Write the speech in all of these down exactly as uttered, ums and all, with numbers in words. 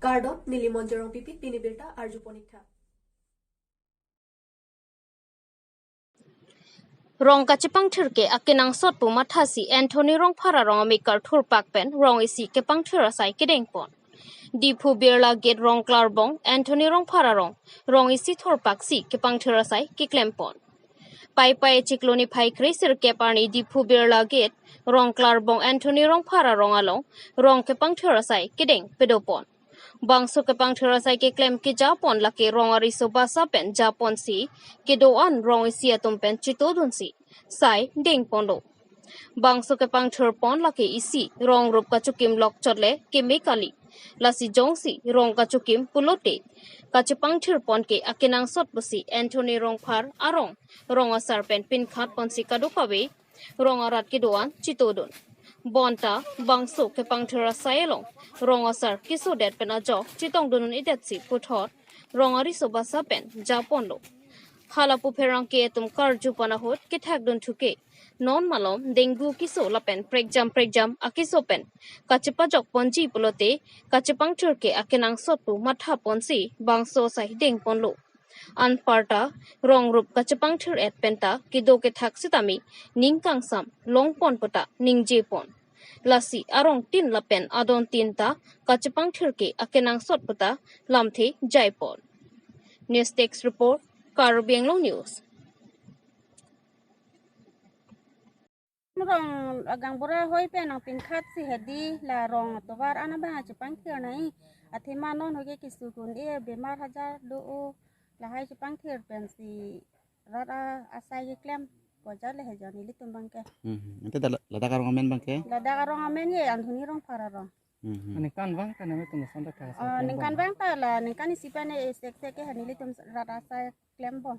Kardom, neli Monjir Rongpipi, pini birta arju pon ik tha. Rong kachepangthir ke akenangsot pu mathasi Anthony Rongphar arong amekar thurpak pen rong isi kepangthir asai kedeng pon. Diphu Birla Gate Rongklarbong Anthony Rongphar arong rong isi thurpak si kepangthir asai keklem pon. Paipai chiklo niphai kre sirkep arni Diphu Birla Gate Rongklarbong Anthony Rongphar arong along rong kepangthir asai kedeng pedo pon. Bangso kepangthir asai keklem keja pon lake rong ariso basa pen ja ponsi kedo-an rong isi atum pen chitodunsi sai deng ponlo. Bangso kepangthir pon lake isi rong rup kachokim lok chotle keme kali. Lasi jongsi rong kachokim pulote kachepangthir pon ke akenangsot pusi Anthony Rongphar arong rong asar pen pinkhat ponsi kadokave rong arat kedo-an chitodun. Bonta bangso kepangthir asai along rong asar kesodet pen ajok chitongdun un-edetsi puthot rong ariso basa pen ja ponlo. Hala pu pherangke atum karju pon ahut kethakdun thuke non malom dengue keso lapen prekjam prekjam akeso pen kachepajok ponji pulote kachepangthir ke akenangsot pu matha ponsi bangso asai deng ponlo. Anparta rong rup kachepangthir et penta kedo kethak sitame ning kangsam long pon puta ningje pon. Lasi arong tin lapen adon tin ta kachepangthir ke akenangsot puta lamthe jai pon. News Desk Report, Karbi Anglong News. Rong agang bura hoi pen nang pinkhat si hedi la rong atovar ana bang chepangthir nai. Athema non hoke kisukun e bemar hajar do o lahai chepangthir pensi rat a asai keklem ko ja le hejo nelitum bangke. Hmm. Ante da la-, ladak arong amen bangke? Ladak arong amen ye Anthony Rongphar arong. Hmm. Ningkan bang kan nelitum sonda ka. Oh, ningkan bang ta la ningkan isi pen e sek sek ke nelitum rat asai klem bom.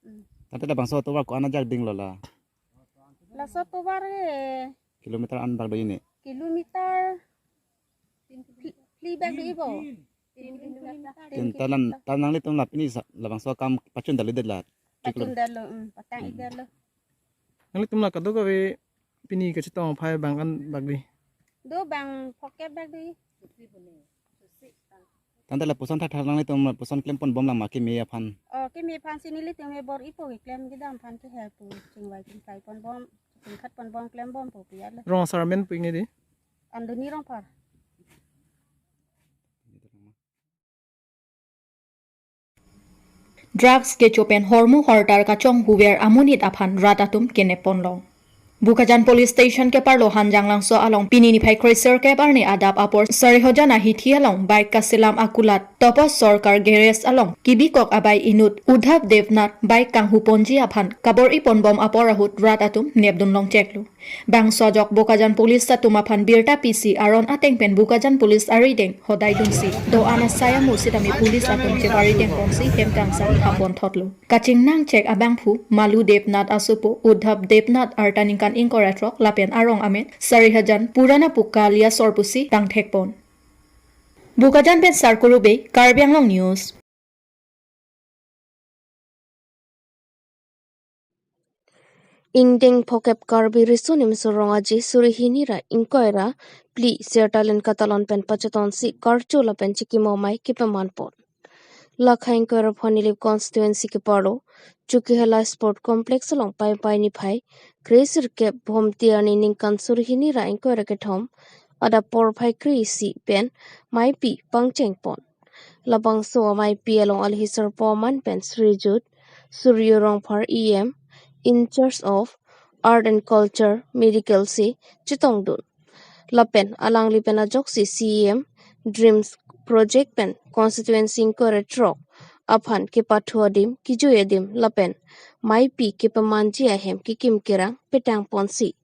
Hmm. Tangte labangso atovar ko-an ajak dinglo la? Laso atovar e kilometer an bak do ini? Kilometer phli, phli bak do ibo. Tin kilometer. Tin ta lan, ta nanglitum la pini sa, labangso akam pachun dalidet la? Pachun dalo, hmm, patang ik dalo. Nanglitum la kadokave pini kachetong aphai bang an bak di? Do bang phokep bak di. Tangte lapuson thakthak nanglitum lapuson klem pon bom lang ma keme aphan? Oh, keme aphan si nelitum e bor-ipo keklem kedam aphan ke he pu chingvai chingvai pon bom, chingkhat pon bom klem bom pu pi ya le. Rong asar amen pu ingni di? Anthony Rongphar. Drugs kecho pen hormu hortar kachonghuver amonit aphan rat atum kenep ponlong. Bokajan Police Station keparlo Hanjanglangso along pini niphai kre sirkep arni adap apor Sarihajan ahithi along bike kaselam akulat Topo Sorkar Garage along kibikok abai inut Udhav Devnath bike kanghu ponji aphan kabor-i pon bom apor ahut rat atum nepdun long cheklo. Bangso ajok Bokajan Police atum aphan birta pisi aron ateng pen Bokajan Police arideng hodai dunsi do-an asai amu sitame police atum cheparideng ponsi hem kangsam thap pon thotlo. Kachingnang chek abangphu Malu Devnath asopo Udhav Devnath arta ningkan ingkoi ra throk lapen arong amen Sarihajan Purana Pukalia sor pusi tangthek pon. Bokajan pen Sarkuru Bey, Karbi Anglong News. Ingdeng phokep Karbi Riso Nimso Rong Aji suri hini ra ingkoi ra phli Sirtalin Katalon pen pachetonsi karcho lapen chikimo amei kepaman pon. Lakha ingkoi ra pho Nilip constituency keparlo Chukihela Sport Complex along Paipai niphai kre sirkep Bhomti arni ningkan suri hini ra ingkoi ra kethom adap porphai kre isi pen meipi pangcheng pon. Labangso ameipi along alhi sarpo aman pen Srijut Suryo Rongphar E M, in charge of Art and Culture Medical si chetongdun. Lapen alangli pen ajoksi C E M Dreams Project pen constituency ingkoi ra throk aphan kepathu adim, kijui adim lapen meipi kepamanji ahem kekim kerang petang ponsi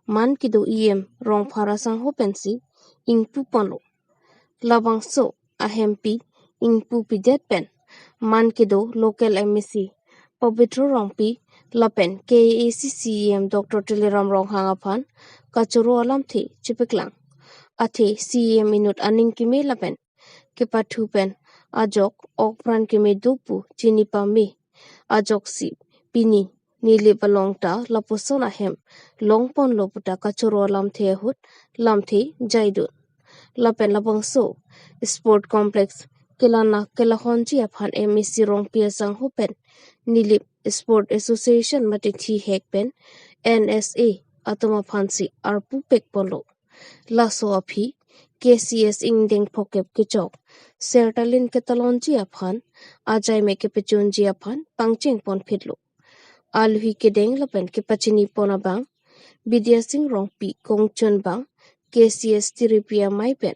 man kedo E M Rongphar asangho pensi ingpu ponlo. Labangso ahempi ingpupidet pen man kedo local M A C Pabitra Rongpi lapen K A A C C E M Doctor Tuliram Ronghang aphan kachoro alamthe chepeklang. Athe C E M inut aning keme lapen kepathu pen ajok okpran keme do pu chini pame ajoksi pini Nilip along ta lapuson ahem long ponlo puta kachoro alamthe ahut lamthe jaidun. lapen labangso Sport Complex kelana kelahonji aphan M A C Rongpi asangho pen Nilip Sport Association mate thihek pen N S A atum aphansi arpu pekponlo. Laso aphi K C S ingdeng phokep kechok Sertalin ketalonji aphan ajaimek kepachunji aphan pangchengponphitlo. Alohi kedeng lapen kepachinipon abang Bidya Sing Rongpi kongchunbang K C S tiripi amei pen.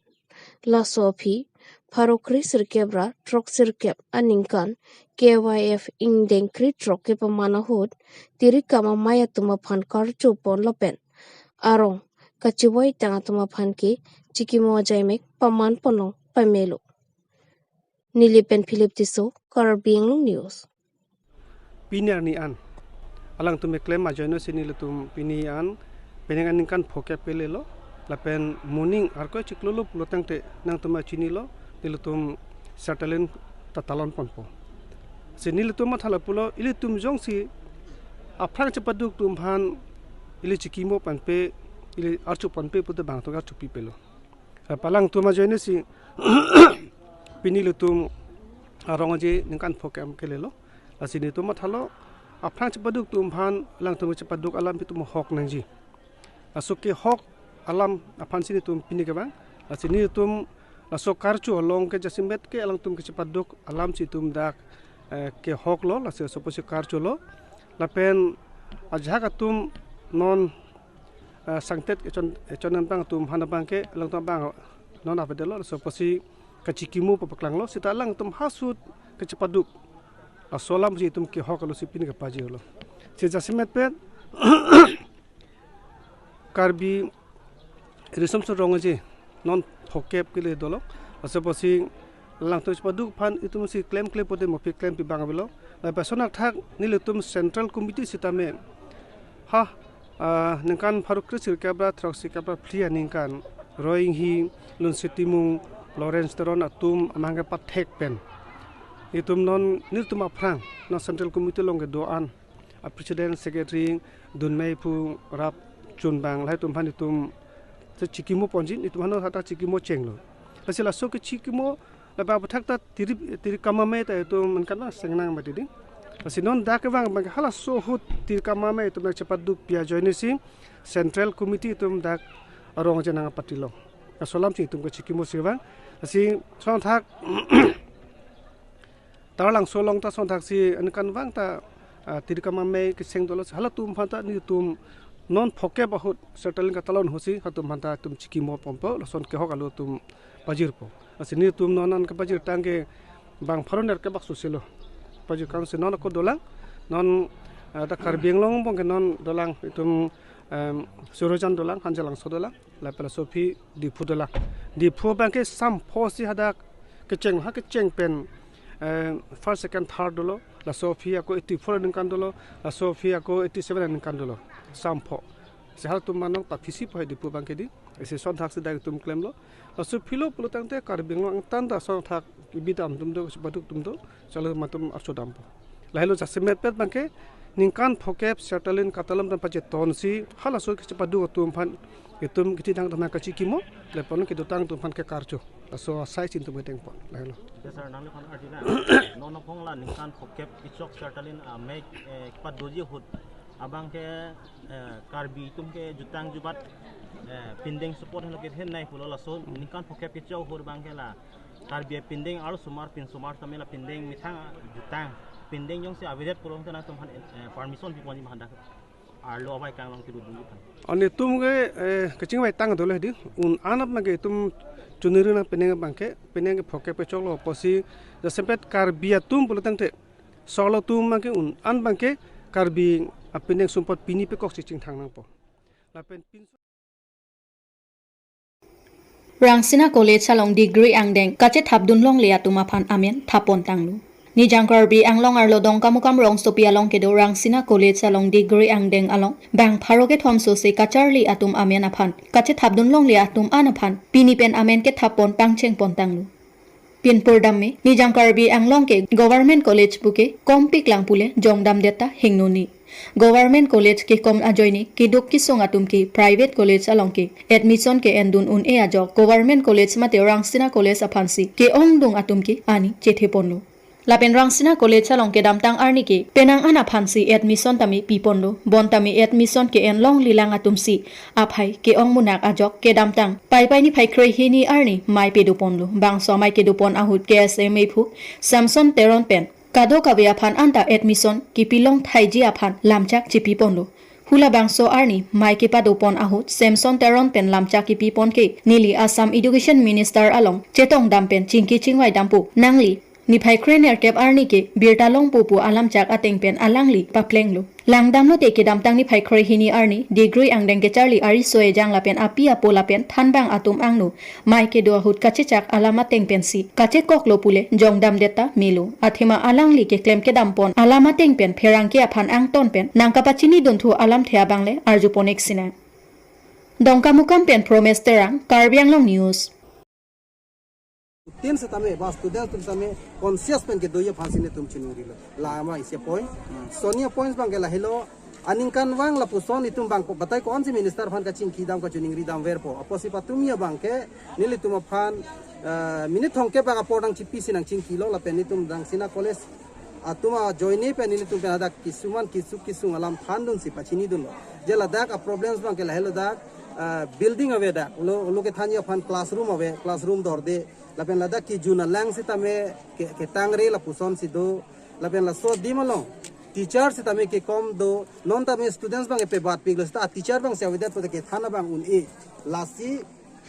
Laso aphi pharo kre sirkep ra throk sirkep aningkan K Y F ingdeng kre throk kepaman ahut tiri kama amei atum aphan karchopon lapen arong kachivoi tang atum aphan ke chikimo ajaimek pamanponlong pamelo. Nilip pen Philip Tisso, Karbi Anglong News. Pini arni an alangtum keklem ajoine si nelitum pini an penang aningkan phokep kelelo lapen moning arko chiklolo pulotangte nangtum chinilo nelitum Sertalin ta talonponpo. Si nelitum matha lapulo ilitum jongsi aphrang chepaduk atum aphan ili chikimo ponpe, ili archuponpe pute bang atum archupipelo. Alangtum ajoine si pini ilitum arong aje ningkan phokep kelelo. Lasi nelitum mathalo aphrang chepaduk atum aphan alangtum chepaduk alam itum hok nangji. Laso kehok alam aphansi nelitum pini kevang. Lasi nelitum laso karcho along ke jasemet ke alangtum kechepaduk alamsi itum dak, eh, kehoklo, lasi laso apotsi karcholo. Lapen ajahak atum non, eh, sangtet kechon, kechon nangtang atum aphan abang ke alangtum abang non avedetlo, laso apotsi kachikimo papaklanglo, seta alangtum halaso ahut kechepaduk laso alamsi itum kehoklo si pini kepajirlo. Si jasemet pen Karbi Riso Nimso Rong Aje non phokep kele dolo. Laso apotsi alangtum chepaduk aphan itum si klemkle pute mo aphi klempi abang avelo. Lapen lason athak nelitum Central Committee sitame ha, ah, ningkan pharo kre sirkep ra throk sirkep ra phli aningkan Roy Enghi, Lunsing Timung, Lawrence Teron atum amahang kepathek pen itum non nelitum aphrang non Central Committee along kedo-an a President, Secretary, dunmei phu rap chunbang lahai atum aphan itum si chikimo ponji, itum aphan hadak chikimo chenglo. Lasi laso kechikimo lapen aputhak ta tiri, tiri kama amei ta itum ningkan sengnang mati ding. Lasi non dak kevang abang halaso ahut tiri kama amei itum dak chepadukpi ajoine si Central Committee itum dak arong aje nangpatilo. Laso alamsi itum kechikimo si vang. Lasi lason athak Taralangso along ta lason athaksi aningkanvang ta, ah, tiri kama amei keseng dolo si halatum aphan ta nelitum non phokep ahut Sertalin katalon ahutsi halatum aphan ta itum chikimo ponpo, lason kehok alo itum pajirpo. Lasi nelitum non an kepajir tangte bang pharo nerkep bak susilo. Pajir kangsi non ako dolang, non, ah, ta Karbi Anglong angbong ke non dolang itum, em, Sorojan dolang, Hanjalangso dolang. Lapen laso aphi Diphu dolang. Diphu abang ke sampho si hadak kecheng, ha kecheng pen, eh, first, second, third dolo. Laso aphi ako eighty-four aningkan dolo. Laso aphi ako eighty-seven aningkan dolo. Sampho. Si halatum manong ta phisi po hai Diphu abang ke di. Isi lason athaksi dak itum klemlo. Laso aphilo pulotangte Karbi Anglong angtan ta lason athak kebi dam atum do, chepaduk atum do. Chalo matum archo dampo. Lahelo jasemet pen abang ke ningkan phokep Sertalin katalon dan pachetonsi halaso kechepaduk atum aphan itum kethidang atum aphan kachikimo, lapen kedotang atum aphan kekarcho. Laso asai si itum ketengpon. Lahelo. Oke, sir, nangliphan arjulang. Non aphong la ningkan phokep kechok Sertalin, ah, amei, eh, kepadoji ahut abang ke, eh, Karbi atum ke jutang jubat, eh, pindeng support henlo kethenei pulo laso ningkan phokep kechok ahut abang ke la Karbi apindeng arlosomar pinsomar tame la pindeng methang jutang. Pindeng jongsi avedet pulo tangte nangtum aphan, eh, permission piponji ma hadak arlo avai kanglong kedodunji aphan. An itum ke, eh, kachingvai tang dolo di. Un-an abang ke itum chuniri nang pindeng abang ke, pindeng ke phokep kechoklo apotsi jasemet Karbi atum pulotangte. Solo atum abang ke un-an abang ke Karbi apindeng sumpot pini pekok si chingthang nangpo. Lapen pin Rangsina College along degree angdeng kachethapdun longle atum aphan amen thapon tanglo. Nijang Karbi Anglong arlo Dongkamukam rongsopi along kedo Rangsina College along degree angdeng along bang pharo kethom sose kacharli atum amen aphan kachethapdun longle atum an aphan pini pen amen kethapon pangchengpon tanglo. Pinpur damme, Nijang Karbi Anglong ke Government College pu ke kompiklang pule jongdamdet ta hingno ni. Government college kekom ajoine keduk kesung atum ke private college along ke admission ke-endun un-e ajok Government College mate Rangsina College aphansi ke-ongdung atum ke ani chetheponlo. Lapen Rangsina College along kedamtang arni ke penang an aphansi admission tame piponlo. Bonta admission ke-en longlelang atumsi aphai ke-ong munak ajok kedamtang Paipai niphai kre-hini arni mei pedoponlo. Bangso mei kedopon ahut K S M A phu Samson Teron pen kadokave aphan anta admission kepilong thaiji aphan lamchak chepiponlo. Hala bangso arni mei kepadopon ahut Samson Teron pen lamchak kepipon ke neli Assam Education Minister along chetongdam pen chingki chingvai dampo, nangli niphai krenerkep arni ke birta longpo pu alamchak ateng pen alangli paplenglo. Langdamlote kedamtang niphai kre-hini arni degree angdeng kecharli ariso ejang lapen api apo lapen thanbang atum angno mei kedo ahut kachechak alam ateng pensi kachekoklo pule jongdamdet ta melo. Athema alangli keklem kedampon alam ateng pen pherangke aphan angton pen nangkapachinidunthu alamthe abang le arjupon-ik sinang. Dongkamukam pen Promes Terang, Karbi Anglong News. Tin setame, ba student atum setame conscious pen kedoji aphansi netum chiningrilo. La ama isi apoint. Soni apoint abang ke lahelo, aningkanvang lapuson itum abang ko batai ko-ansi minister aphan kachingkidam kachiningridamverpo. Apotsi patumi abang ke nelitum aphan, eh, minute thomkep abang apor nangchipisi nangchingkilo lapen netum Rangsina College atum ajoine pen nelitum pen hadak kisuman kisuk kisung alam thandunsi pachinidunlo. Je ladak a-problems abang ke lahelo dak, ah, building ave dak. Lo, lo kethanji aphan classroom ave, classroom dorde. Lapen ladak kejun alang setame ke, ketangre lapusonsi do. Lapen laso adim along teacher setame kekom do. Non tame students abang ke pebatpiklo seta teacher abangsi avedet pote kethan abang un-e. Lasi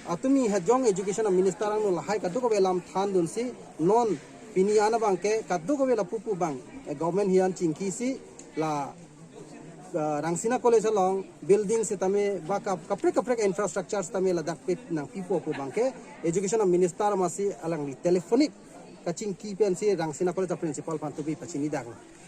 atumi hajong education a-minister angno lahai kadokave alam thandunsi non pini an abang ke kadokave lapu pu abang, eh, government hian chingkisi la, eh, Rangsina College along building setame ba kap-, kaprek kaprek infrastructure setame ladak pit nangpipo pu abang ke education a-minister amatsi alangli telephonic kachingki pensi Rangsina College a-principal aphan tumi pachinidak.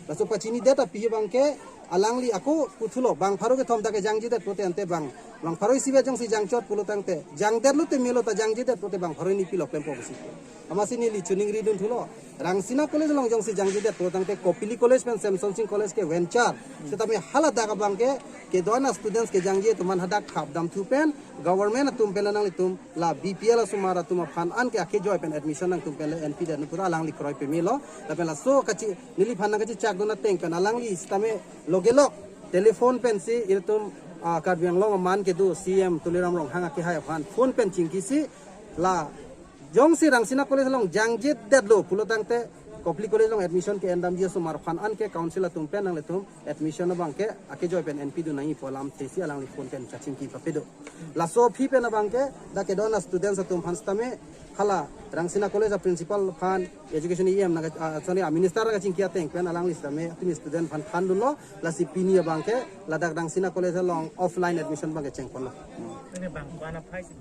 Laso pachinidet aphi abang ke alangli ako puthulo bang pharo kethom ta kejangjedet pote ante bang, bang pharo isivet jongsi jangchot pulo tangte jangdetlote melo ta jangjedet pote bang pharo hini pilo klempo pusi. Amatsi neli chiningridunthulo. Rangsina College along jongsi jangjedet pulo tangte Kopili College pen Semson Sing College ke venture setame haladak abang ke kedo-an a-students kejangje atum aphan hadak thapdamthu pen government atum pen nanglitum la B P L asomar atum aphan an ke akejoi pen admission nangtum pen le enpidet nu pu ta alangli kroi pemelo. Lapen laso kachi neliphan nangkachechakdun ateng pen alangli setame logelok telephone pensi ilitum, ah, Karbi Anglong aman kedo C M Tuliram Ronghang akehai aphan phone pen chingkisi la jongsi Rangsina College along jangjedetlo pulo tangte Kopili College along admission ke-endamji asomar aphan an ke council atum pen nanglitum admission abang ke akejoi pen enpidun nangji pu alamthesi alangli phone pen kachingki papedo. Laso aphi pen abang ke dak kedo-an a-students atum aphan setame hala Rangsina College a-principal aphan education E M nangka, ah, sorry, a-minister nangkachingki ateng pen alangli setame atumi student aphan thandunlo, lasi pini abang ke ladak Rangsina College along offline admission abang ke chengponlo. Ini bang ko-an aphai si.